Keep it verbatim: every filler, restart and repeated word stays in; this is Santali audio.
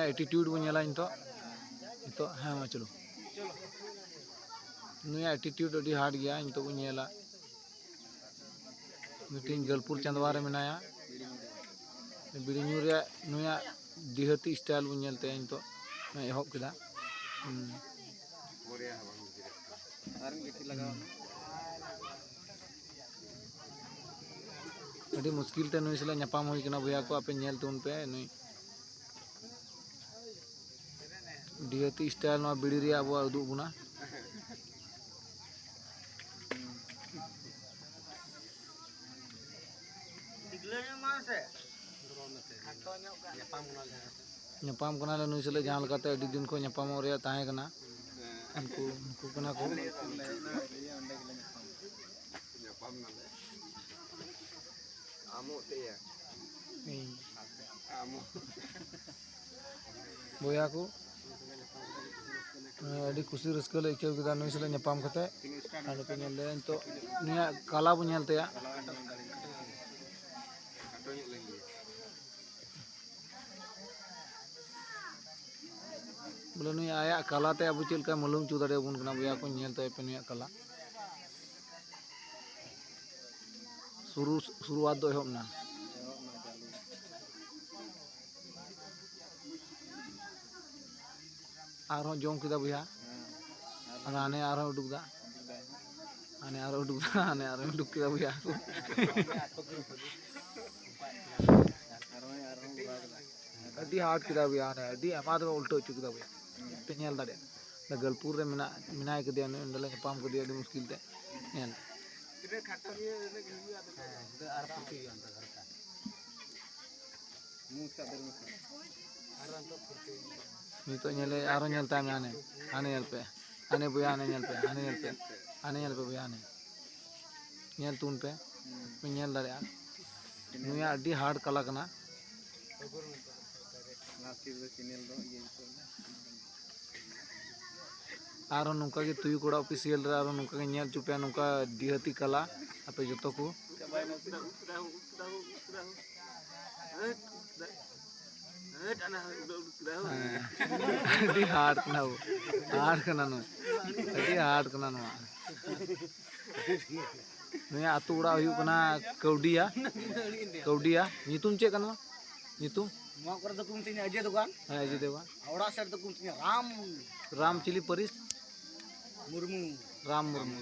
Attitude ᱵᱚᱱ ᱧᱮᱞᱟ ᱱᱤᱛᱚᱜ᱾ ᱱᱤᱛᱚᱜ, ᱦᱮᱸ, ᱢᱟ ᱪᱚᱞᱚ᱾ ᱱᱩᱭᱟᱜ attitude ᱟᱹᱰᱤ hard ᱜᱮᱭᱟ᱾ ᱱᱤᱛᱚᱜ ᱵᱚᱱ ᱧᱮᱞᱟ, ᱢᱤᱫᱴᱮᱱ ᱜᱟᱹᱞᱯᱩᱨ ᱪᱟᱸᱫᱣᱟ ᱨᱮ ᱢᱮᱱᱟᱭᱟ᱾ ᱵᱤᱲᱤ ᱧᱩ ᱨᱮᱭᱟᱜ ᱱᱩᱭᱟᱜ ᱰᱤᱦᱟᱹᱛᱤ style ᱵᱚᱱ ᱧᱮᱞ ᱛᱟᱭᱟ ᱱᱤᱛᱚᱜ᱾ ᱮᱦᱚᱵ ᱠᱮᱫᱟ᱾ ᱦᱩᱸ᱾ ᱟᱹᱰᱤ ᱢᱩᱥᱠᱤᱞ ᱛᱮ ᱱᱩᱭ ᱥᱟᱞᱟᱜ ᱧᱟᱯᱟᱢ ᱦᱩᱭ ᱠᱟᱱᱟ ᱵᱚᱭᱦᱟ ᱠᱚ, ᱟᱯᱮ ᱧᱮᱞ ᱛᱟᱵᱚᱱ ᱯᱮ᱾ ᱱᱩᱭ ᱰᱤᱦᱟᱹᱛᱤ style ᱱᱚᱣᱟ ᱵᱤᱲᱤ ᱨᱮᱭᱟᱜ ᱟᱵᱚᱣᱟᱜ ᱩᱫᱩᱜ ᱵᱚᱱᱟ᱾ ᱧᱟᱯᱟᱢ ᱠᱟᱱᱟᱞᱮ ᱱᱩᱭ ᱥᱟᱞᱟᱜ ᱡᱟᱦᱟᱸ ᱞᱮᱠᱟᱛᱮ ᱟᱹᱰᱤ ᱫᱤᱱ ᱠᱷᱚᱱ ᱧᱟᱯᱟᱢᱚᱜ ᱨᱮᱭᱟᱜ ᱛᱟᱦᱮᱸ ᱠᱟᱱᱟ᱾ ᱩᱱᱠᱩ, ᱩᱱᱠᱩ ᱠᱟᱱᱟ ᱠᱚ᱾ ᱧᱟᱯᱟᱢ ᱱᱟᱞᱮ᱾ ᱟᱢᱚᱜ ᱛᱮᱭᱟ᱾ ᱤᱧ᱾ ᱟᱢᱚᱜ᱾ ᱵᱚᱭᱦᱟ ᱠᱚ, ᱟᱹᱰᱤ ᱠᱩᱥᱤ ᱨᱟᱹᱥᱠᱟᱹ ᱞᱮ ᱟᱹᱭᱠᱟᱹᱣ ᱠᱮᱫᱟ ᱱᱩᱭ ᱥᱟᱞᱟᱜ ᱧᱟᱯᱟᱢ ᱠᱟᱛᱮ᱾ ᱟᱨ ᱱᱩᱠᱩ ᱧᱮᱞ ᱞᱮᱭᱟ ᱱᱤᱛᱚᱜ ᱱᱩᱭᱟᱜ ᱠᱟᱞᱟ ᱵᱚᱱ ᱧᱮᱞ ᱛᱟᱭᱟ᱾ ᱵᱚᱞᱮ ᱱᱩᱭ ᱟᱭᱟᱜ ᱠᱟᱞᱟᱛᱮ ᱟᱵᱚ ᱪᱮᱫ ᱞᱮᱠᱟ ᱢᱟᱞᱩᱢ ᱦᱚᱪᱚ ᱫᱟᱲᱮᱭᱟᱵᱚᱱ ᱠᱟᱱᱟ ᱵᱚᱭᱦᱟ ᱠᱚ, ᱧᱮᱞ ᱛᱟᱭ ᱯᱮ ᱱᱩᱭᱟᱜ ᱠᱟᱞᱟ᱾ ᱥᱩᱨᱩ, ᱥᱩᱨᱩᱣᱟᱛ ᱫᱚ ᱮᱦᱚᱵ ᱮᱱᱟ᱾ ᱟᱨᱦᱚᱸ ᱡᱚᱢ ᱠᱮᱫᱟ ᱵᱚᱭᱦᱟ᱾ ᱟᱨ ᱦᱟᱱᱮ ᱟᱨᱦᱚᱸ ᱩᱰᱩᱠ ᱫᱟ᱾ ᱦᱟᱱᱮ ᱟᱨᱦᱚᱸ ᱩᱰᱩᱠ ᱫᱟ, ᱦᱟᱱᱮ ᱟᱨᱦᱚᱸ ᱩᱰᱩᱠ ᱠᱮᱫᱟ ᱵᱚᱭᱦᱟ᱾ ᱟᱹᱰᱤ hard ᱠᱮᱫᱟ ᱵᱚᱭᱦᱟ, ᱦᱟᱱᱮ ᱟᱹᱰᱤ ᱟᱭᱢᱟ ᱫᱚᱢᱮ ᱩᱞᱴᱟᱹ ᱦᱚᱪᱚ ᱠᱮᱫᱟ ᱵᱚᱭᱦᱟ᱾ ᱯᱮ ᱧᱮᱞ ᱫᱟᱲᱮᱭᱟᱜᱼᱟ᱾ ᱚᱸᱰᱮ ᱜᱟᱹᱞᱯᱩᱨ ᱨᱮ ᱢᱮᱱᱟᱜ, ᱢᱮᱱᱟᱭ ᱠᱟᱫᱮᱭᱟ, ᱱᱩᱭ ᱚᱸᱰᱮ ᱞᱮ ᱧᱟᱯᱟᱢ ᱠᱮᱫᱮᱭᱟ ᱟᱹᱰᱤ ᱢᱩᱥᱠᱤᱞ ᱛᱮ᱾ ᱧᱮᱞ᱾ ᱦᱮᱸ, ᱟᱨ ᱯᱷᱩᱨᱛᱤ ᱦᱩᱭᱩᱜᱼᱟ ᱚᱱᱛᱮ ᱫᱷᱟᱨᱮ ᱠᱷᱟᱱ᱾ ᱱᱤᱛᱚᱜ ᱧᱮᱞᱮ, ᱟᱨᱚ ᱧᱮᱞ ᱛᱟᱭ ᱢᱮ ᱦᱟᱱᱮ, ᱦᱟᱱᱮ ᱧᱮᱞ ᱯᱮ, ᱦᱟᱱᱮ ᱵᱚᱭᱦᱟ, ᱦᱟᱱᱮ ᱧᱮᱞ ᱯᱮ, ᱦᱟᱱᱮ ᱧᱮᱞ ᱯᱮ, ᱦᱟᱱᱮ ᱧᱮᱞ ᱯᱮ ᱵᱚᱭᱦᱟ, ᱦᱟᱱᱮ ᱧᱮᱞ ᱛᱩᱱ ᱯᱮ, ᱯᱮ ᱧᱮᱞ ᱫᱟᱲᱮᱭᱟᱜᱼᱟ᱾ ᱱᱩᱭᱟᱜ ᱟᱹᱰᱤ hard ᱠᱟᱞᱟ ᱠᱟᱱᱟ᱾ ᱞᱟᱥᱴ ᱨᱮ ᱪᱮᱱᱮᱞ ᱫᱚ ᱤᱭᱟᱹ ᱟᱨᱦᱚᱸ ᱱᱚᱝᱠᱟ ᱜᱮ ᱛᱩᱭᱩ ᱠᱚᱲᱟ official ᱨᱮ ᱟᱨᱦᱚᱸ ᱱᱚᱝᱠᱟ ᱜᱮ ᱧᱮᱞ ᱦᱚᱪᱚ ᱯᱮᱭᱟ, ᱱᱚᱝᱠᱟ ᱰᱤᱦᱟᱹᱛᱤ ᱠᱟᱞᱟ ᱟᱯᱮ ᱡᱚᱛᱚ ᱠᱚ᱾ ᱟᱹᱰᱤ ᱦᱟᱨᱰ ᱠᱟᱱᱟ ᱵᱚ᱾ ᱦᱟᱨᱰ ᱠᱟᱱᱟ ᱱᱚᱣᱟ᱾ ᱟᱹᱰᱤ ᱦᱟᱨᱰ ᱠᱟᱱᱟ ᱱᱚᱣᱟ᱾ ᱱᱩᱭᱟᱜ ᱟᱹᱛᱩ ᱚᱲᱟᱜ ᱦᱩᱭᱩᱜ ᱠᱟᱱᱟ ᱠᱟᱹᱣᱰᱤᱭᱟ᱾ ᱠᱟᱹᱣᱰᱤᱭᱟ᱾ ᱧᱩᱛᱩᱢ ᱪᱮᱫ ᱠᱟᱱᱟ? ᱧᱩᱛᱩᱢ? ᱱᱚᱣᱟ ᱠᱚᱨᱮ ᱫᱚᱠᱚ ᱢᱤᱛᱟᱹᱧᱟ ᱚᱡᱚᱭ ᱫᱚᱠᱟᱱ᱾ ᱦᱮᱸ, ᱚᱡᱚᱭ ᱫᱮᱣᱜᱟᱱ᱾ ᱚᱲᱟᱜ ᱥᱮᱫ ᱫᱚᱠᱚ ᱢᱤᱛᱟᱹᱧᱟ ᱨᱟᱢ᱾ ᱨᱟᱢ ᱪᱤᱞᱤ ᱯᱟᱹᱨᱤᱥ? ᱢᱩᱨᱢᱩ᱾ ᱨᱟᱢ ᱢᱩᱨᱢᱩ᱾